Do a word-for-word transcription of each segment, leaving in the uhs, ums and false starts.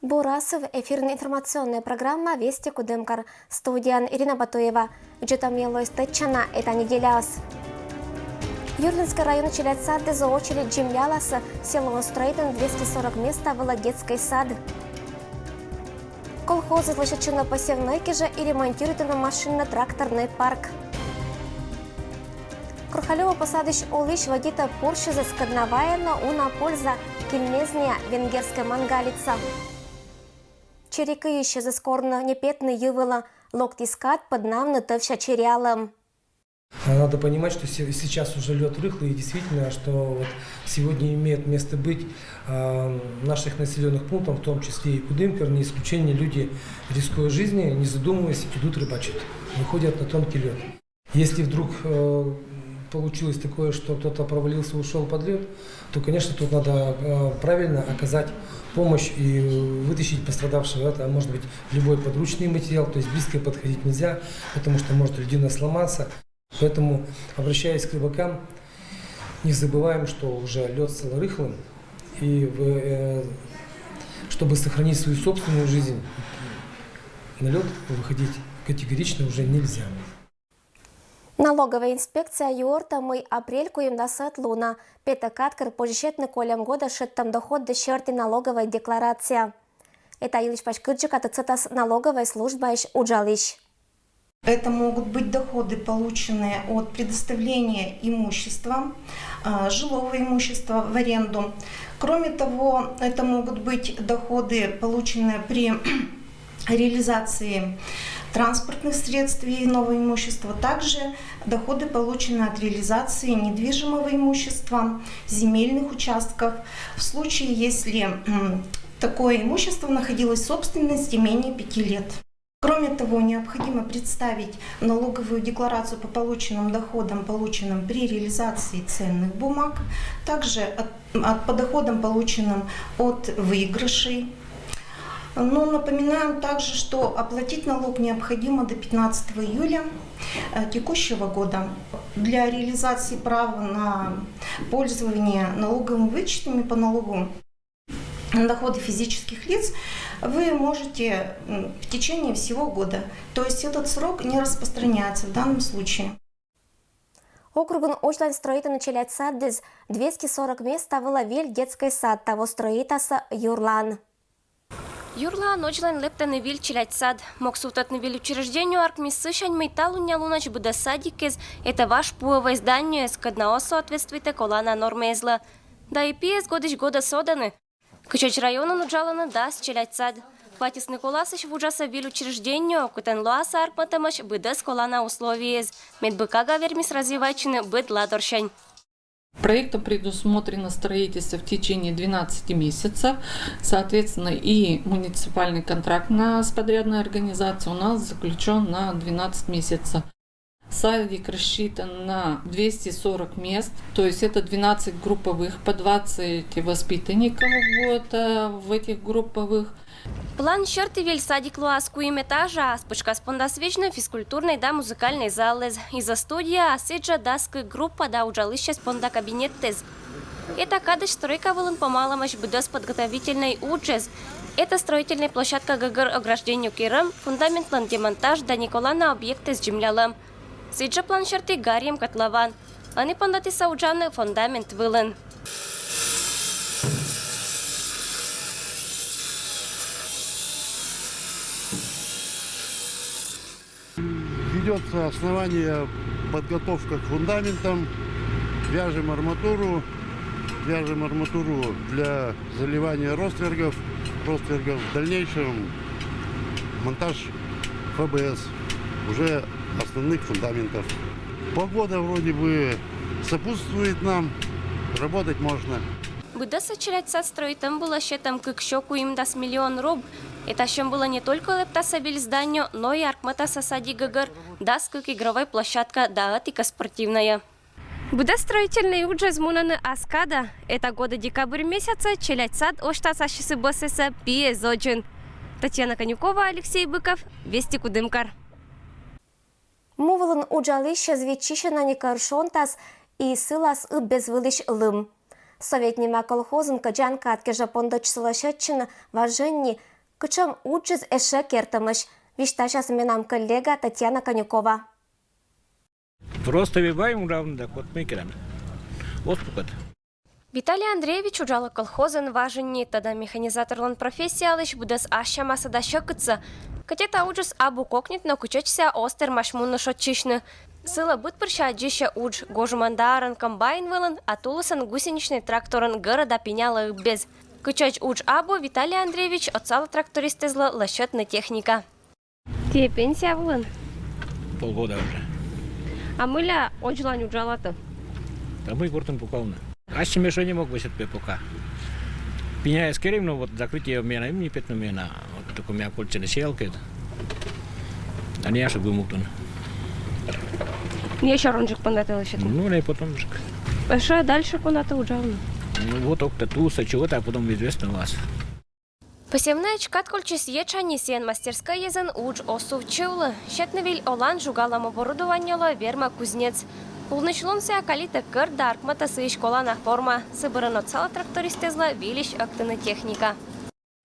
Бур асыв, эфирын информационная программа «Вести Кудымкар». Студияын Ирина Батуева. Ӝытамъя лоис тӧдчана эта неделяыс. Юрлинский район челядь саддэ очередь земляласа село строитын двести сорок места вылэ детский сад. Колхозысь лэсьтыны посевной кежэ и ремонтируйтыны машинно-тракторный парк. Корхалёво посадысь улӥсь водитэ порсьызэс, кӧдна вайоно уна польза кильмезния венгерской мангалица. Чери кыйысь ӧз корны непетны йы вылэ, локтӥз кат пыднавны тӧвся черялэм. Надо понимать, что сейчас уже лед рыхлый, и действительно, что вот сегодня имеет место быть, в наших населенных пунктах, в том числе и Кудымкар, не исключение, люди, рискуя жизнью, не задумываясь, идут рыбачить, выходят на тонкий лед. Если вдруг получилось такое, что кто-то провалился, ушел под лед, то, конечно, тут надо правильно оказать помощь и вытащить пострадавшего. Это может быть любой подручный материал, то есть близко подходить нельзя, потому что может льдина сломаться. Поэтому, обращаясь к рыбакам, не забываем, что уже лед стал рыхлым, и в, э, чтобы сохранить свою собственную жизнь, на лед выходить категорично уже нельзя. Налоговая инспекция юортэ, мый апрель куимдасэт лунэ петэ кат кыр позе сётны кольем года шедьтэм доход дасьтӥ налоговой декларация. Эта йылысь паськыдӟыка тыцетас налоговой службаысь уджалӥсь. Это могут быть доходы, полученные от предоставления имущества, жилого имущества в аренду. Кроме того, это могут быть доходы, полученные при реализации транспортных средств и иного имущества, также доходы, полученные от реализации недвижимого имущества, земельных участков, в случае, если такое имущество находилось в собственности менее пяти лет. Кроме того, необходимо представить налоговую декларацию по полученным доходам, полученным при реализации ценных бумаг, также от, от, по доходам, полученным от выигрышей. Но напоминаем также, что оплатить налог необходимо до пятнадцатого июля э, текущего года. Для реализации права на пользование налоговыми вычетами по налогу на доходы физических лиц вы можете в течение всего года. То есть этот срок не распространяется в данном случае. Округын озьлань строитыны челядь саддэз. Двести сорок места вылэ выль детский сад таво строитаса юрлан. Юрлан озьлань лэптыны выль челядь сад. Мог сувтатны выль учреждение аркмисы сянь, мый талунъя лунач быдэс садикез, это важ пуэвэй зданиез, кӧднаос соответствуйтэ колана нормаезлы. Да и пиез годысь годэ соданы. Кыӵеч районын уджаланы дас челядь сад. Кватисны коласысь вуджаса выль учреждение, кытын луаса аркмытэмысь быдэс колана условиез. Мед быгатэ вермис развивайтчыны быд ладорсянь. Проектом предусмотрено строительство в течение двенадцати месяцев. Соответственно, и муниципальный контракт на с подрядной организацией у нас заключен на двенадцать месяцев. Садик рассчитан на двести сорок мест, то есть это двенадцать групповых, по двадцать воспитанников будет в этих групповых. План сьӧрты выль садик луоз куим этажа, ас пушказ пондоз визьны физкультурной да музыкальной залэз, изо студия, а сыӵе дас кык группа да уджалысез понда кабинеттэз. Эта кадысь стройка вылын помаломась быдэс подготовительной уджез. Это строительной площадка гӧгӧр ограждение кырем, фундаментлэн демонтаж да николана объектэз ӟемлялэм. Сыӵе план сьӧрты гарем котлован. Ӧні пондэтӥса уджаны фундамент вылын. Ведётся основание, подготовка к фундаментам. Вяжем арматуру, вяжем арматуру для заливания роствергов, роствергов, в дальнейшем монтаж ФБС уже основных фундаментов. Погода вроде бы сопутствует нам, работать можно. Быдэс челядь сад строитэм вылэ сётэм кык сю куимдас миллион руб. Эта сём вылэ не только лэптаса выль здание, но и аркмытаса садик гӧгӧр дас кык игровой площадка да ӧтик спортивная. Быдэс строительной уджез мунэны ас кадь. Эта годы декабрь месяцэ челядь сад ошатас ассьыс бӧсэсэ пиез озьын. Татьяна Конюкова, Алексей Быков, Вести Кудымкар. Му вылын уджалысез виччысен ини кӧр шонтас и сылаз ыббезвылысь лым. Совет нима колхозын кӧдзан кат кежэ пондэтысь сылэ сётчыны важен ни Кучем уджыс эше кертемысь, висьтасяс менам коллега Татьяна Конюкова. Просто выбиваем, удравны да, вот мы кидан. Вот пукат. Виталий Андреевич уджале колхозын важинни, тӧдӧ механизаторлӧн профессиялысь быдӧс ас сямасӧ да сьӧкыдсӧ. Кӧть и та уджыс абу кокнит, но кучӧдчысьӧ оз тэрмась мунны шойччысьны. Сылы быд пырся аддзысьӧ удж: гожумӧн да арын комбайн вылын, а тулысӧн гусеничнӧй тракторӧн гӧрӧ да пинялӧ ыббез. Кучӧдз удж абу, Виталий Андреевич отсалӧ трактористэзлы лӧсьӧдны техника. Тіян пенсия вылын? Полгода уже. А мыля ӧдзлань уджалатӧ? А мый гортын пукавны. Ассьым ещё не мог высыпать пока. Пеняйӧс керим, но вот закрытие менам, им не петны менам. Вот только у меня кольчӧны сеялкаыс. А не яшек вымуктан. Не ещё ронжик понатӧ лӧсьӧдны? Ну, не потом же. Ещё дальше понатӧ уджавны? Ну, вот только тулыс чего-то, а потом известно вас. Посевнӧйыд кад кольччис етша ни, сійӧн мастерскӧйясӧн удж оз сувтчывлы. Сетны виль олан жугалӧм оборудованиелы вермӧ кузнец. Улнысьлунсӧ калитӧ кӧрт да артмӧ сыысь колана форма. Сы бӧрын отсалӧ трактористэзлы вильысь ӧктыны техника.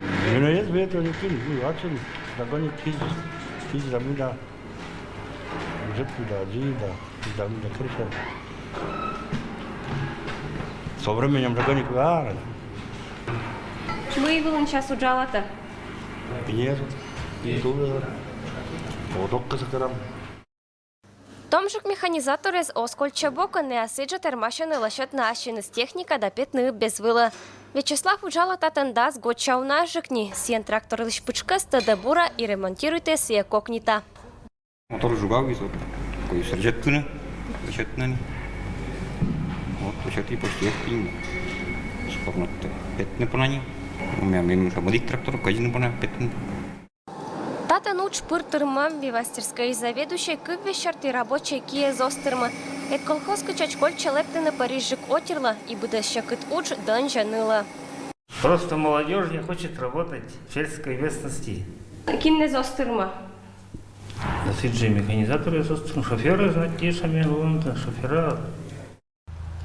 Менам эз ветлы никто, ну, ачым загонит кизис, кизис, а мы да. Уже туда, да, да, да, крыша. Со временем загонит, а. Мый вылын час уджалатӧ? Пиньӧс, пинь тулыс, водок кызыкырам. Томджык механизаторъяс оз кольччӧ бокын, а сідзжӧ тэрмасьӧны лӧсьӧдны ассьыныс техника да петны ыббез вылӧ. Вячеслав уджалӧ татӧн дас год чӧжсяньыс ни, сійӧн тракторлысь пытшкӧс тӧдӧ бура и ремонтируйтӧ сійӧ кокнита. Мотор жугавгис, вот, кой сэрдзӧдны, лӧсьӧдны. Вот, лӧсьӧдны почти эз пинь. Скоро петны пона ни. У меня мин мыша мӧдик трактор, кӧдзыны пона петны. Татӧн удж пыр тырмӧм, вӧлі мастерскӧйысь заведующӧй кывйӧ серти рабочӧй киӧ эз тырмы. Эд колхоз кытчӧдз кольччӧ лэптыны пӧрысьджык отирлы, и быдӧс сьӧкыд удж донъя нылӧ. Просто молодёжь не хочет работать в сельской местности. Кин эз тырмы? Да сідзжӧ механизаторъяс эз тырмы, шофёръяс, знать, тиӧ самӧй лоӧны, шофёръяс.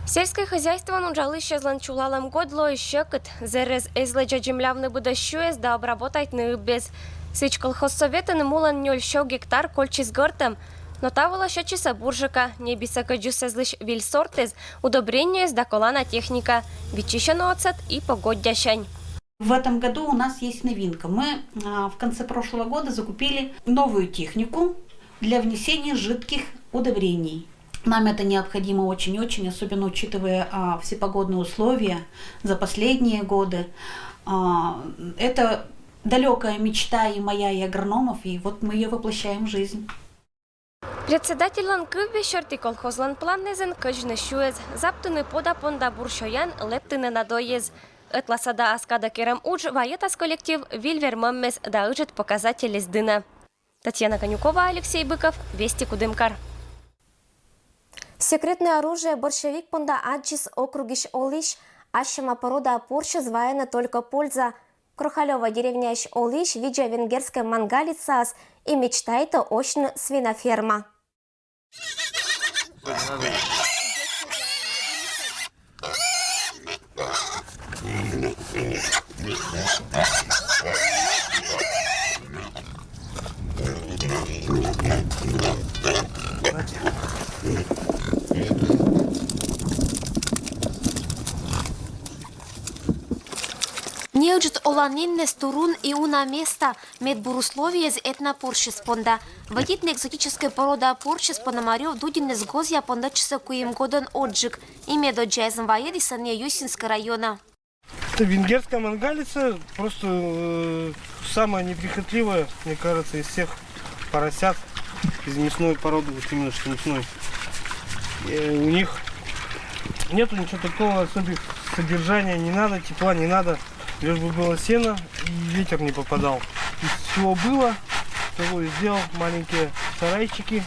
Сельскӧй хозяйствоын уджалысьяслӧн чулалӧм год лоис сьӧкыд. Зэрӧс эз лэдзӧ землявны быдӧс сюэс да обработайтны ыббез. Сідз, колхоз советын мулӧн нёль сё гектар кольччис гӧртӧм. Но та вылӧ сетчисӧ бурджыка, ньӧбисӧ кӧдзыссьыслысь виль сортъяс, удобрениеяс да колана техника. Виччысьӧны отсӧг и погоддясянь. В этом году у нас есть новинка. Мы, а, в конце прошлого года закупили новую технику для внесения жидких удобрений. Нам это необходимо очень-очень, особенно учитывая, а, все погодные условия за последние годы. А, это далёкая мечта и моя, и агрономов, и вот мы её воплощаем в жизнь. Председательлӧн кывйӧ серти, колхозлӧн планнас эз кӧдзны сюэс, заптыны пода понда бур сёян, лэптыны надойяс. Ӧтлаасӧ да аскадӧ керӧм удж вайӧтас коллектив виль вермӧммес да ыджыд показательяс дінӧ. Татьяна Конюкова, Алексей Быков, «Вести Кудымкар». Секретное оружие борщевик понда аддзис округысь олысь. Ас сяма порода порсьыс вайӧны только польза. Крохалёво деревняысь олысь видзӧ венгерскӧй мангалицаӧс и мечтайтӧ оссьыны свиноферма. Неыджыд оланіннас турун и уна места, мед бур условиеяс этнопорсьыс понда. Вӧдитны экзотическӧй порода порсьыс Пономарёв-Дудиннас гозъя пондӧдчисӧ куим годӧн одзджык. И медоддзаясӧн вайӧдісны Юсинскӧй районӧ. Это венгерская мангалица, просто, э, самая неприхотливая, мне кажется, из всех поросят, из мясной породы, вот именно что мясной. Э, у них нету ничего такого, особых содержания не надо, тепла не надо, лишь бы было сено и ветер не попадал. Из всего было, того и сделал маленькие сарайчики,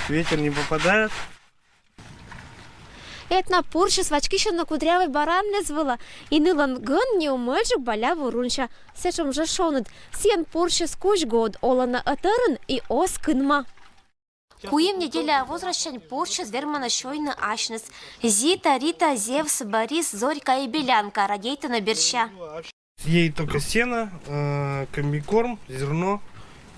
ветер не попадает. Этнопорсьыс вачкысьӧны кудрявӧй бараннас вылӧ, и нылӧн гӧн неумӧльджык баля вурунся. Сэтшӧм жӧ шоныд. Сійӧн порсьыс кузь год олӧны ӧтарын и оз кынмӧ. Куим неделя возрастсянь порсьяс вермӧны сёйны асьныс. Зита, Рита, Зевс, Борис, Зорька и Белянка радейтӧны берся. Ей только сено, э, комбикорм, зерно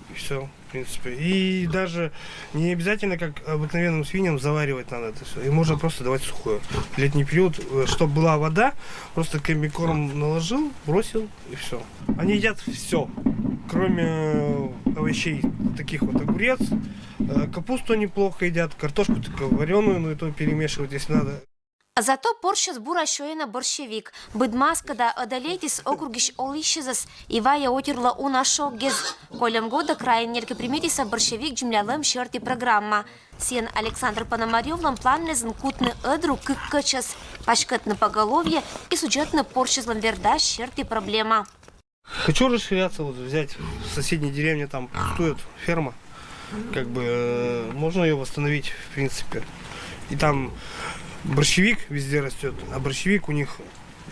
и все, в принципе. И даже не обязательно, как обыкновенным свиньям, заваривать надо это все. И можно просто давать сухое. В летний период, чтобы была вода, просто комбикорм наложил, бросил и все. Они едят все, кроме овощей, таких вот огурец, э, капусту неплохо едят, картошку только вареную, но это перемешивать, если надо. Зато порсьыс бура сёйӧны борщевик. Быдмас кӧ да ӧдӧлейтіс округысь олысьӧзыс, и вайӧ отирлы уна шоггес. Кольӧм годӧ крайын нелькӧ примитісӧ борщевик дземлялӧм сьӧрті программа. Сійӧн Александр Пономарёвлӧн планнас кутны ӧдрук кык кӧчӧс, паськӧтны поголовье и судзӧдны порсьыслӧн вердас сьӧрті проблема. Хочу расширяться, вот взять в соседней деревне, там пустует ферма. Как бы э, можно ее восстановить, в принципе. И там борщевик везде растет, а борщевик у них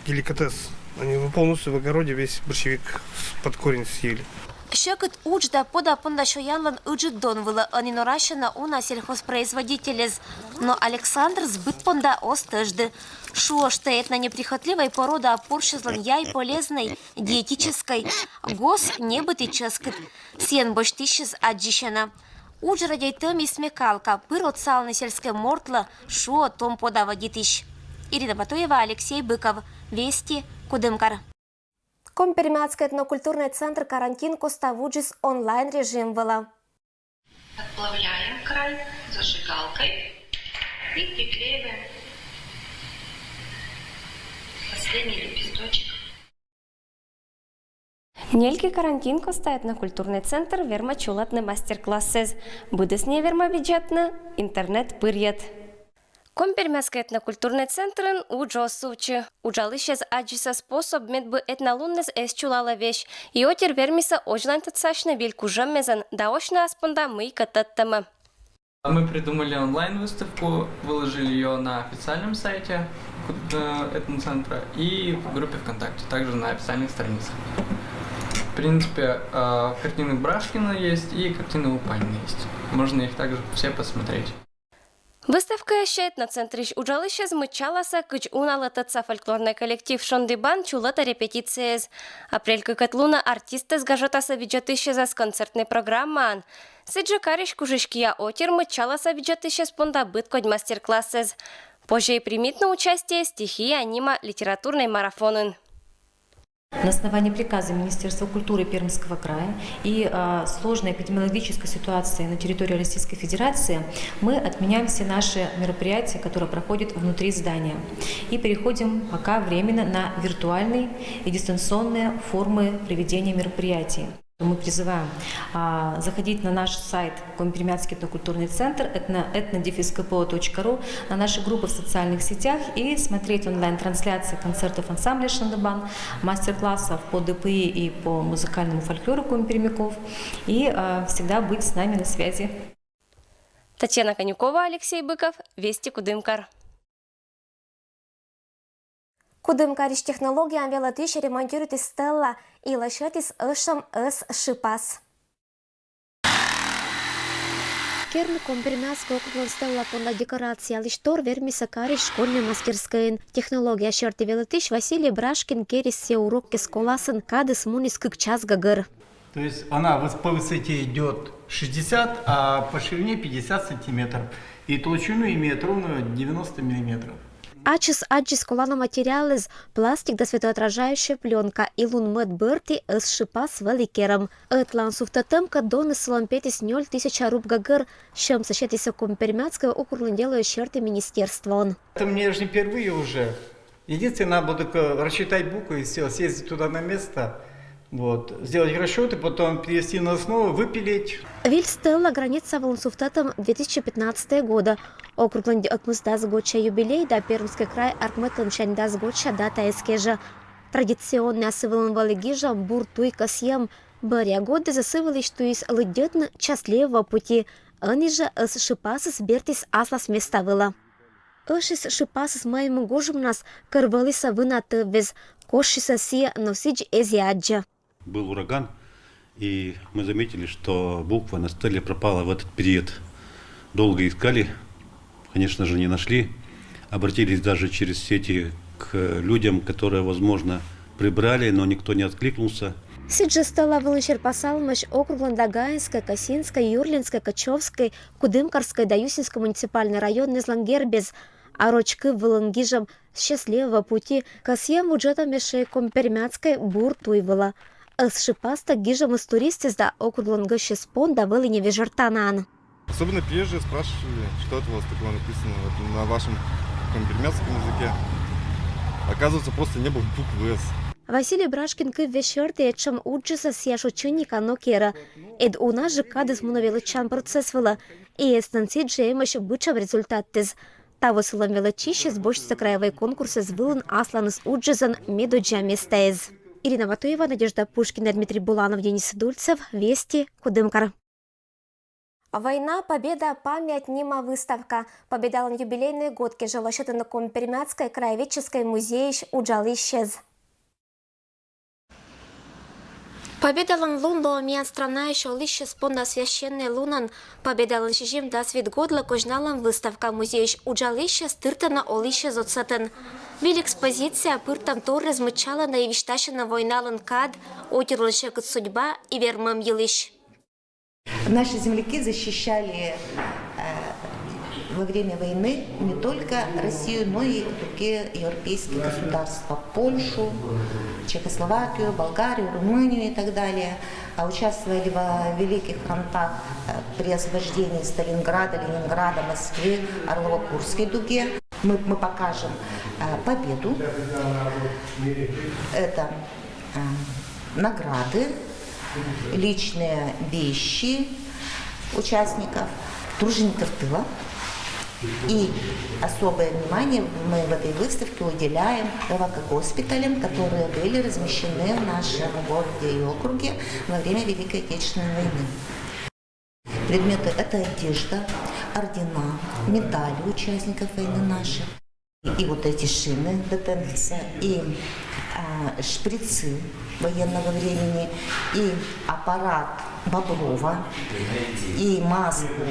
деликатес. Они его полностью в огороде весь борщевик под корень съели. Сьӧкыд удж да пода понда сёянлӧн ыджыд дон вылӧ ӧні норасьӧны уна сельхозпроизводительӧс. Но Александр збыт понда оз тӧжды. Шуӧ, что этнонеприхотливӧй порода порсьыслӧн яй полезнӧй, диетическӧй, гос небыт и чӧскыд. Сійӧн босьтысьыс аддзысьӧны. Удж радейтӧмыс смекалка, пыр отсалны сельскӧй мортлы, шуӧ том пода водитысь. Ирина Батуева, Алексей Быков, Вести, Кудымкар. Коми-Пермяцкӧй этнокультурнӧй центр карантин коста вуджис онлайн режим вылӧ. Отплавляем край зажигалкой и приклеиваем последний лепесточек. Нелькӧ карантин коста этнокультурнӧй центр вермӧ чулӧдны мастер-классӧс. Быдӧсӧс вермӧ видзӧдны интернет пырйӧд. Коми-Пермяцкӧй этнокультурнӧй центрын удж оз сувтчы. Уджалысьӧс аддзисӧ способ, медбы этнолуннас эз чулалӧ весь. И отир вермисӧ озьланьтӧдсасьны виль кужӧммезӧн да ӧшинь ас понда мыйкӧ тӧдтӧмӧ. Мы придумали онлайн-выставку, выложили ее на официальном сайте э, этноцентра и в группе ВКонтакте, также на официальных страницах. В принципе, э, картины Брашкина есть и картины Лупанина есть. Можно их также все посмотреть. Выставкаысь этноцентрысь уджалысьӧс мыччаласӧ, кыдз уналы тӧдса фольклорнӧй коллектив «Шонді бан» чулӧдӧ репетицияӧс. Апрель кыкӧд лунӧ артистӧс гажӧтасӧ видзӧдысьӧзас концертнӧй программаӧн. Сідзжӧ карысь кужысь киа отир мыччаласӧ видзӧдысьӧс понда быдкодь мастер-классӧс. Позьӧ и примитны участие «Стихия» нима литературнӧй марафонын. На основании приказа Министерства культуры Пермского края и э, сложной эпидемиологической ситуации на территории Российской Федерации мы отменяем все наши мероприятия, которые проходят внутри здания, и переходим пока временно на виртуальные и дистанционные формы проведения мероприятий. Мы призываем а, заходить на наш сайт Коми-Пермяцкий этнокультурный центр, этно, этнодефискпо.ру, на наши группы в социальных сетях и смотреть онлайн-трансляции концертов ансамбля «Шандыбан», мастер-классов по ДПИ и по музыкальному фольклору коми-пермяков. И э, всегда быть с нами на связи. Татьяна Конюкова, Алексей Быков, Вести Кудымкар. Кудымкарысь технологияӧн велӧдысь ремонтируйтіс Стелла и лӧсьӧдіс ӧшӧм ӧс шыпас. Керны Коми-Пермяцкӧй округлӧн Стелла понда декорациялысь тор вермисӧ карысь школьнӧй мастерскӧйын. Технология сьӧрті велӧдысь Василий Брашкин керис сійӧ уроккӧд коласын, кадыс муніс кык час гӧгӧр. То есть она по высоте идет шестьдесят, а по ширине пятьдесят сантиметров. И толщину имеет ровно девяносто миллиметров. Ачыс аддзис колана материалыс: пластик да светоотражающая пленка. И лун-мӧд бӧрти ӧс шыпас вӧлі керӧм. Ӧтлаын сувтӧдтӧм кӧ, доныс сылӧн петіс нёль тысяча руб гӧгӧр. Сьӧмсӧ сетісӧ Коми-Пермяцкӧй округлӧн делоӧй сьӧрті министерствоын. Это мне же не впервые уже. Единственное, надо было только рассчитать буквы и все, съездить туда на место, вот, сделать расчеты, потом перевести на основу, выпилить. Виль Стелла граница вылын сувтӧдтӧм две тысячи пятнадцатӧй годӧ. Округлӧн ӧкмысдас годся юбилей да Пермскӧй край артмӧдтӧмсянь дас годся дата эз кежӧ. Традиционнӧй ас вылын вӧлі гижӧм, бур туй кӧсйӧм. Бӧръя годъясӧ сы вылысь туис лыддьӧдны «Счастливого пути». Ӧні жӧ ӧс шыпасыс бертіс аслас места вылӧ. Ӧшис шыпасыс мӧймӧ гожӧмнас кӧр вӧлісӧ вына тӧввез. Кошкисӧ сійӧ, но сідз эз и аддзӧ. Был ураган, и мы заметили, что буква на стеле пропала в этот период. Долго искали, конечно же, не нашли. Обратились даже через сети к людям, которые, возможно, прибрали, но никто не откликнулся. Сідз жӧ стӧла вылын серпасалӧмаӧсь округлӧн Дагаинскӧй, Касинскӧй, Юрлинскӧй, Качёвскӧй, Кудымкарскӧй да Юсинскӧй муниципальнӧй районнэзлӧн гербез. А роч кыв вылын гижӧм «Счастливого пути» кӧсйӧм вуджӧдӧмаӧсь Коми-Пермяцкӧй бур туй вылӧ. Ӧз шыпастӧг гижӧмыс туристъяс да округлӧн гӧсьтъяс понда вӧліны вежӧртанаӧн. Особенно приезжие спрашивали, что это у вас такое написано вот на вашем коми-пермяцком языке. Оказывается, просто не было буквы «С». Василий Брашкин кыв весьӧрті этшӧм уджыс сійӧ шойччӧника нокерӧ. Ӧд унаджык кадыс мунӧ велӧдчан процесс вылӧ. И эстӧн сідз жӧ эмӧсь бытшӧм результатыс. Таво сылӧн велӧдчысьяс босьтісӧ краевӧй конкурсыс вылын асланыс уджӧзӧн медоддза местаэз. Ирина Матуева, Надежда Пушкина, Дмитрий Буланов, Денис Дульцев, «Вести», Кудымкар. «Война, Победа, память» нима выставка. Победалӧн юбилейнӧй год кежлӧ лӧсьӧдӧны Коми-Пермяцкӧй краеведческӧй музейысь уджалысьяс. Победалӧн лун лоӧ миян странаысь олысьяс понда священнӧй лунӧн. Победалӧн сизимдас вит годлы козьналӧм выставка музейысь уджалысьяс тыртӧны олысьяс отсӧтӧн. Выль экспозиция пыртӧм торйӧз мыччалӧны и висьтасьӧны войналӧн кад, отирлӧн сьӧкыд судьба и вермӧм йылысь. Наши земляки защищали э, во время войны не только Россию, но и другие европейские государства, Польшу, Чехословакию, Болгарию, Румынию и так далее. А участвовали во великих фронтах э, при освобождении Сталинграда, Ленинграда, Москвы, Орлово-Курской дуге. Мы, мы покажем э, победу. Это э, награды, личные вещи участников, тружеников тыла. И особое внимание мы в этой выставке уделяем эвакогоспиталям, которые были размещены в нашем городе и округе во время Великой Отечественной войны. Предметы — это одежда, ордена, медали участников войны наших. И вот эти шины Детенхиса, и а, шприцы военного времени, и аппарат Боброва, и маску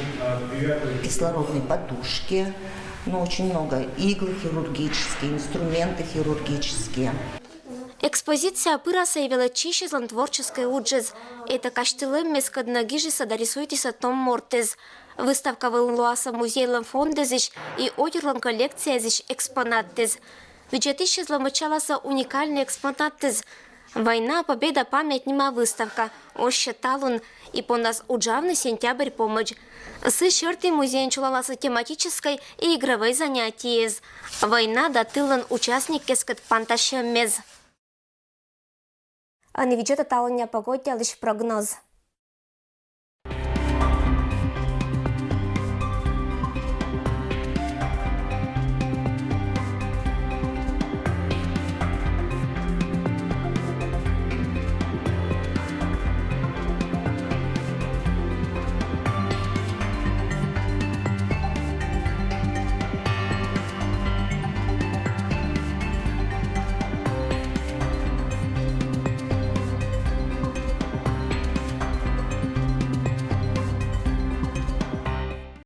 кислородной подушки, ну, очень много, иглы хирургические, инструменты хирургические. Экспозиция пырас и велӧдчысьяслӧн творческӧй уджыс. Этакасьтылӧммес, кодъяс гижисӧ да рисуйтісӧ том мортӧс. Выставка вылын лоасӧ музейлӧн фондэзысь и отирлӧн коллекцияэзысь экспонаттэс. Видзӧдысьяслы мыччаласӧ уникальнӧй экспонатыс. «Война, Победа, память» нима выставка осьсьӧ талун и пондас уджавны сентябрь помӧдз. Сы серти музейын чулаласӧ тематическӧй и игровӧй занятиеяс, война да тыллӧн участникъяскӧд пантасьӧммес. Ӧні видзӧдӧй талунъя погодъялысь прогноз.